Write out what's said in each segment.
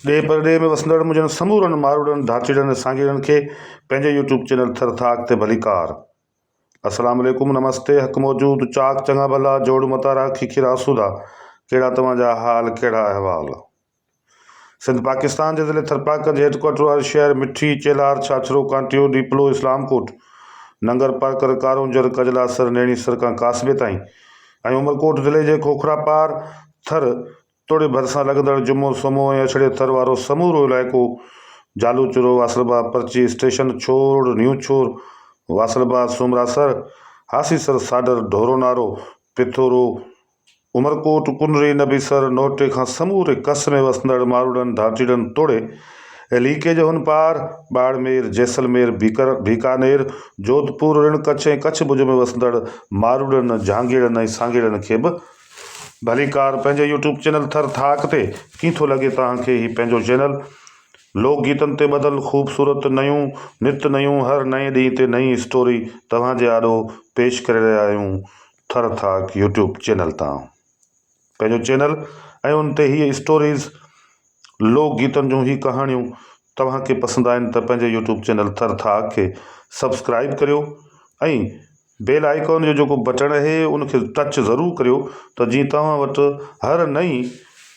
ڏيهه پرڏيهه ۾ وسندڙ منهنجن سمورن ماروئڙن، ڌاچيڙن ۽ سانگيئڙن کي پنهنجي يوٽيوب چينل ٿر ٿاڪ تي ڀليڪار. السلام عليڪم نمستي حق موجود چاڪ چڱا ڀلا جوڙ متارا کيکيرا آسودا ڪهڙا توهان جا حال ڪهڙا احوال. سنڌ پاڪستان جي ضلعي ٿرپارڪر جي هيڊڪوارٽر واري شهر مٺي، چيلهار، ڇاڇرو، ڪانٽيو، ڏيپلو، اسلام ڪوٽ، ننگر پارڪر، ڪارونجهر، ڪجلاسر، نيڻي سر کان ڪاسبي تائين ۽ عمرڪوٽ ضلعي جي کوکرا پار ٿر توڙي ڀرسان لڳندڙ جمعو، سومو ۽ اڇڙي ٿر وارو سمورو علائقو جالوچرو، واسلبا، پرچي اسٽيشن، ڇوڙ، نيو ڇور، واسلبا، سومراسر، هاسيسر، ساڍر، ڍورو نارو، پٿورو، عمرڪوٽ، ڪنري، نبيسر، نوهٽي کان سموري ڪس ۾ وسندڙ ماروئڙن، ڌاٽيڙن توڙي ليڪي جي هن پار ٻاڙمير، جيسلمير، بيڪر، بيڪانير، جوڌپور، رڻ ڪڇ ۽ ڪڇ ڀڄ ۾ وسندڙ ماروئڙن، جهانگيئڙن ۽ سانگيئڙن کي به ڀليڪار پنهنجي يوٽيوب چينل ٿر ٿاڪ تي ڪيئن ٿو لڳي توهان کي هي پنهنجو چينل لوڪ گيتن تي ٻڌل خوبصورت نيون نت نيون هر نئين ڏينهن تي نئين اسٽوري توهان جي آڏو پيش ڪري رهيا آهيون ٿر ٿاڪ يوٽيوب چينل تان پنهنجو چينل ۽ ان تي هي اسٽوريز لوڪ گيتن جون هي ڪهاڻيون توهان کي پسند آهن ته پنهنجي يوٽيوب چينل ٿر ٿاڪ کي سبسڪرائب ڪريو ۽ بيل آئيڪان جو جيڪو بٽڻ اهي ان کي ٽچ ضرور ڪريو ته جيئن توهان وٽ هر نئين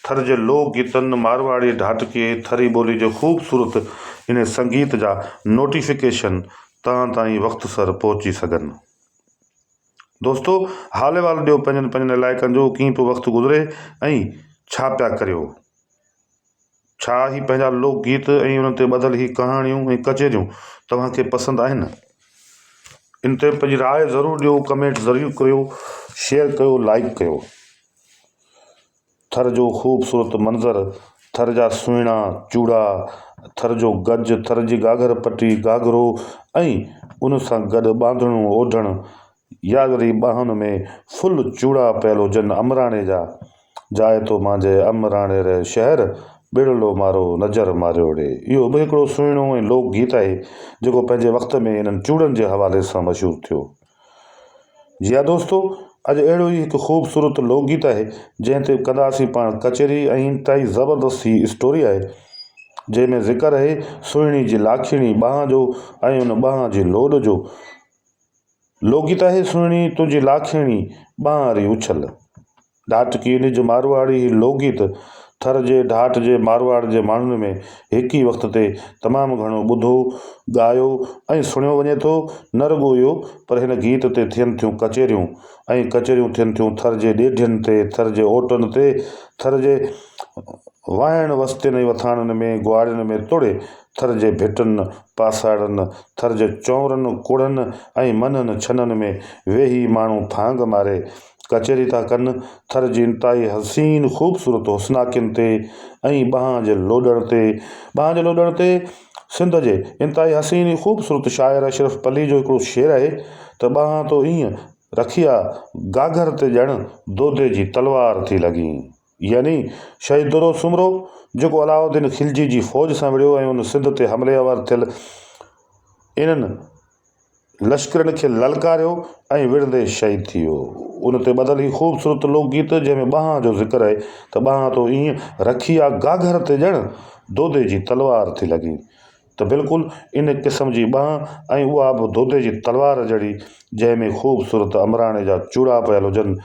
ٿر جي لوڪ گيتن، مارواڙي ڍاٽڪي، ٿري ٻولي جي خوبصورت انهي سنگيت جا نوٽيفڪيشن توهان تائين وقت سر پهچي سگهن. دوستو حال احوال ڏيو پنهنجن پنهنجن علائقن جو ڪيئن پيو وقت گذري ۽ ڇا پيا ڪريو. ڇا هي پنهنجا لوڪ گيت ۽ انهن تي ٻڌل هي ڪهاڻيون ۽ ڪچهريون توهان کي پسند آهن؟ ان تي پنهنجي راء ضرور ڏيو، ڪمينٽ ضرور ڪريو، شيئر ڪيو، لائيڪ ڪيو. ٿر جو خوبصورت منظر، ٿر جا سهڻا چوڙا، ٿر جو گج، ٿر جي گهاگهر پٽي، گهاگهرو ۽ ان سان گڏ ٻانڌڻو اوڍڻ يا وري ٻانهن ۾ ڦل چوڙا پيل هجن امراڻي جا، جاء تو مانجهي امراڻي ري شهر، ٻيڙلو مارو نظر ماريو ڙي. اهو به هڪڙو سهڻو ۽ لوڪ گيت آهي، جيڪو پنهنجي وقت ۾ انهن چوڙن جي حوالي سان مشهور ٿيو. جي ها دوستو، اڄ اهڙو ئي هڪ خوبصورت لوڪ گيت آهي، جنهن تي ڪنداسين پاڻ ڪچهري ۽ انتهائي زبردست هي اسٽوري آهي، جنهن ۾ ذڪر اهي سهڻي جي لاکيڻي ٻانهن جو ۽ ان ٻانهن جي لوڏ جو. لوڪگيت آهي سهڻي تنهنجي لاکيڻي ٻانهن ري اڇل. ڍاٽڪي نج مارواڙي هي لوڪگيت ٿر جي ڍاٽ جي مارواڙ جي ماڻهن ۾ هڪ ئي وقت تي تمام گهڻو ٻڌو، ڳايو ۽ سڻيو وڃي ٿو. نه رڳو اهو پر هن گيت تي ٿين ٿيون ڪچهريون ۽ ڪچهريون ٿين ٿيون ٿر جي ڏيڍين تي، ٿر جي اوٽن تي، ٿر جي واهڻ وستين ۽ وٿاڻن ۾، گواڙين ۾ توڙي ٿر جي ڀٽن، پاساڙن، ٿر جي چونرن، ڪوڙهن ۽ منهن ڇنن ۾ ويهي ماڻهو ڦانگ ماري ڪچهري ٿا ڪن. ٿر جي انتهائي حسين خوبصورت حسناڪين تي ۽ ٻانهن جي لوڏڻ تي ٻانهن جي لوڏڻ تي سنڌ جي انتهائي حسين ۽ خوبصورت شاعر اشرف پلي جو هڪڙو شعر آهي ته ٻانهن تو ايئن رکي آ گاگهر تي ڄڻ دودي جي تلوار ٿي لڳين. يعني شهيد دودو سومرو، جيڪو علاؤالدين خلجي جي فوج سان وڙهيو ۽ ان سنڌ تي حملي آور ٿيل انهن لشڪرن کي للڪاريو ۽ وڙهندي شهيد ٿي ويو. ان تي ٻڌل هي خوبصورت لوڪ گيت جنهن ۾ ٻانهن جو ذڪر آهي ته ٻانهن تو ايئن رکي آ گهاگهر تي ڄڻ دودي جي تلوار ٿي لڳين. ته بلڪل ان قسم جي ٻانهن ۽ اها به دودي جي تلوار جهڙي جنهن ۾ خوبصورت امراڻي جا چوڙا پيل هجن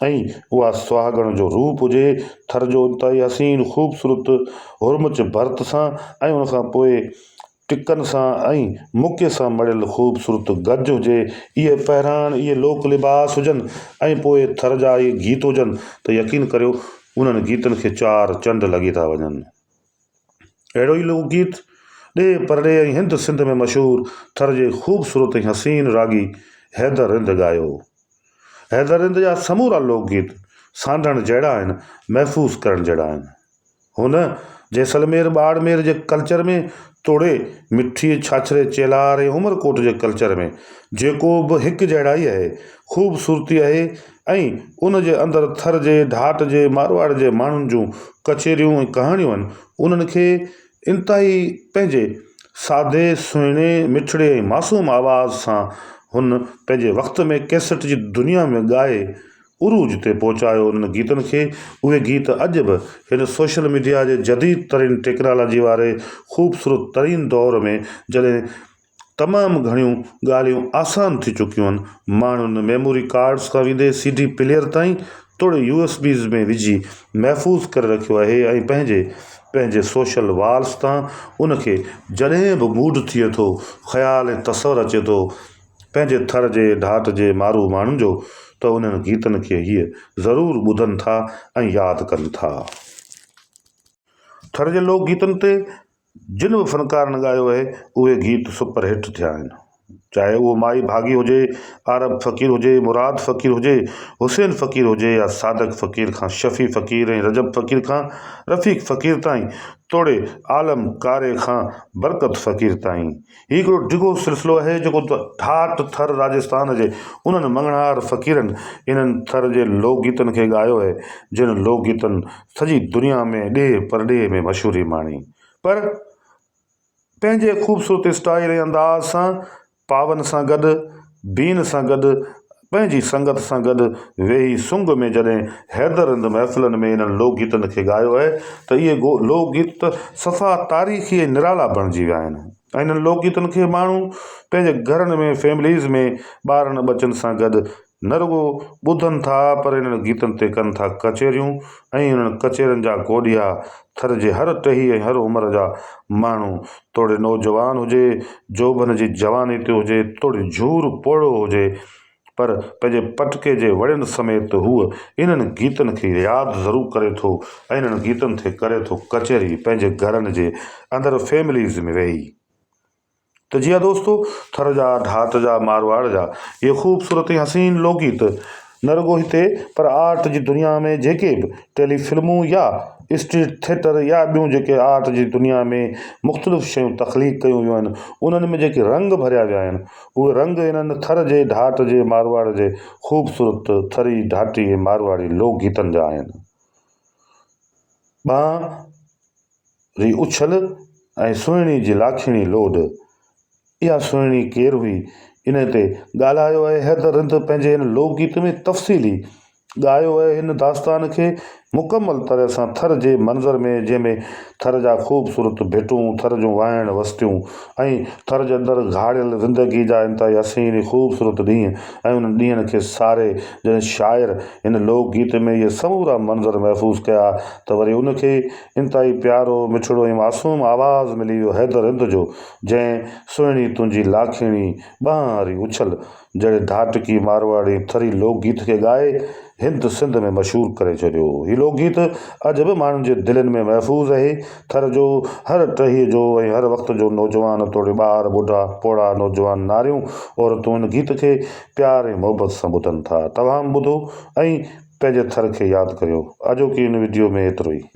۽ اها سهاڳڻ جو روپ هجي، ٿر جو انتهائي حسين خوبصورت هرمچ ڀرت سان ۽ ان کان پوء ٽڪن سان ۽ مڪي سان مڙهيل خوبصورت گج هجي، اهي پهراڻ، اهي لوڪ لباس هجن ۽ پوء ٿر جا اهي گيت هجن ته يقين ڪريو انهن گيتن کي چار چنڊ لڳي ٿا وڃن. اهڙو ئي لوڪ گيت ڏيهه پرڏيهه ۽ هند سنڌ ۾ مشهور ٿر جي خوبصورت ۽ حسين راڳي حيدر رند ڳايو. حيدر رند جا سمورا لوڪ گيت سانڍڻ جهڙا آهن، محفوظ ڪرڻ جهڙا آهن. هن جيسلمير ٻاڙمير جي ڪلچر ۾ توڙي مٺي، ڇاڇري، چيلهار ۽ عمرڪوٽ جي ڪلچر ۾ جيڪو به هڪجهڙائي آهي، خوبصورتي آهي ۽ ان جي اندر ٿر جي ڍاٽ جي مارواڙ جي ماڻهن جون ڪچهريون ۽ ڪهاڻيون آهن، انهن کي انتهائي پنهنجي سادي، سهڻي، مٺڙي ۽ معصوم آواز سان هن پنهنجي وقت ۾ ڪيسٽ جي دنيا ۾ ڳائي. عروج تي پهچايو انهن گيتن کي اهي گيت اڄ به هن سوشل ميڊيا جي جديد ترين ٽيڪنالاجي واري خوبصورت ترين دور ۾ جڏهن تمام گهڻيون ڳالهيون آسان ٿي چڪيون آهن ماڻهن ميموري ڪارڊس کان ويندي سي ڊي پليئر تائين توڙي يو ايس بيز ۾ وجهي محفوظ ڪري رکيو آهي ۽ پنهنجي پنهنجي سوشل والس تان ان کي جڏهن به موڊ ٿئي ٿو خيال ۽ تصور اچي ٿو پنهنجي ٿر جي ڍاٽ جي مارو ماڻهن جو ته انهن گيتن کي هيء ضرور ٻڌن ٿا ۽ ياد ڪن ٿا. ٿر جي لوڪ گيتن تي جن به فنڪارن ڳايو اهي، اهي گيت سپر هٽ ٿيا آهن. چاهي اهو مائي ڀاڳي هجي، عارب فقير هجي، مراد فقير هجي، حسين فقير هجي يا صادق فقير کان شفيع فقير ۽ رجب فقير کان رفيق فقير تائين توڙي عالم قاري کان برڪت فقير تائين. هي هڪڙو ڊگهو سلسلو آهي جيڪو ڍاٽ ٿر راجستان جي انهن مڱڻهار فقيرن انهن ٿر جي لوڪ گيتن کي ڳايو آهي جن لوڪ گيتن سڄي دنيا ۾ ڏيهه پرڏيهه ۾ مشهوري ماڻي پر پنهنجي خوبصورت اسٽائيل ۽ انداز سان پاون سان گڏ بين سان گڏ پنهنجي سنگت سان گڏ ويهي سنگ ۾ جڏهن حيدر رند محفلن ۾ انهن لوڪ گيتن کي ڳايو آهي ته اهي لوڪ گيت ته صفا تاريخي ۽ نرالا بڻجي ويا آهن ۽ انهن لوڪ گيتن کي ماڻهو پنهنجي گهرن ۾ فيمليز ۾ ٻارن ٻچن سان گڏ نه رڳو ٻڌن ٿا پر انهن گيتن تي ڪن ٿا ڪچهريون ۽ انهن ڪچهرين جا ڪوڏيا ٿر جي هر ٽهي ۽ هر عمر جا ماڻهو توڙي نوجوان هجي، جوڀن جي جواني تي هجي توڙي جهور پوڙهو هجي پر پنهنجي پٽڪي جي وڙين سميت هو انهن گيتن کي ياد ضرور ڪري ٿو ۽ انهن گيتن تي ڪري ٿو ڪچهري پنهنجي گهرن جي اندر فيمليز ۾ ويهي. ته جي ها دوستو ٿر جا ڍاٽ جا مارواڙ جا اهي خوبصورت ۽ حسين لوڪ گيت نه رڳو هتي پر آرٽ جي دنيا ۾ جيڪي به ٽيلي فلمون يا اسٽريٽ ٿيٽر يا ٻيون جيڪي آرٽ جي دنيا ۾ مختلف شيون تخليق ڪيون ويون آهن انهن ۾ جيڪي رنگ ڀريا ويا آهن اهي رنگ انهن ٿر جي ڍاٽ جي مارواڙ جي خوبصورت ٿري ڍاٽي ۽ مارواڙي لوڪ گيتن جا آهن. ٻانهن ري اڇل ۽ سهڻي جي لاکيڻي لوڏ. اها سهڻي ڪير هئي؟ انهيء تي ڳالهايو آهي حيدر رند پنهنجي هن لوڪ گيت ۾ تفصيلي ڳايو آهي هن داستان کي مڪمل طرح سان ٿر جي منظر ۾ جنهن ۾ ٿر جا خوبصورت ڀٽون، ٿر جون واهڻ وستيون ۽ ٿر جي اندر گهاڙيل زندگي جا انتهائي حسين ۽ خوبصورت ڏينهن ۽ انهن ڏينهن کي ساري جڏهن شاعر هن لوڪ گيت ۾ اهي سمورا منظر محفوظ ڪيا ته وري ان کي انتهائي پيارو، مٺڙو ۽ معصوم آواز ملي ويو حيدر رند جو، جنهن سهڻي تنهنجي لاکيڻي ٻانهن واري اڇل جهڙي ڍاٽڪي، مارواڙي ۽ ٿري لوڪ گيت کي ڳائي هند سنڌ ۾ مشهور ڪري ڇڏيو. هي لوڪ گيت اڄ به ماڻهن جي دلين ۾ محفوظ اهي. ٿر جو هر ٽهيء جو ۽ هر وقت جو نوجوان توڙي ٻار، ٻڍا، پوڙها، نوجوان، ناريون، عورتون هن گيت کي پيار ۽ محبت سان ٻڌن ٿا. توهان به ٻڌو ۽ پنهنجي ٿر کي ياد ڪريو. اڄوڪي هن وڊيو ۾ ايترو ئي.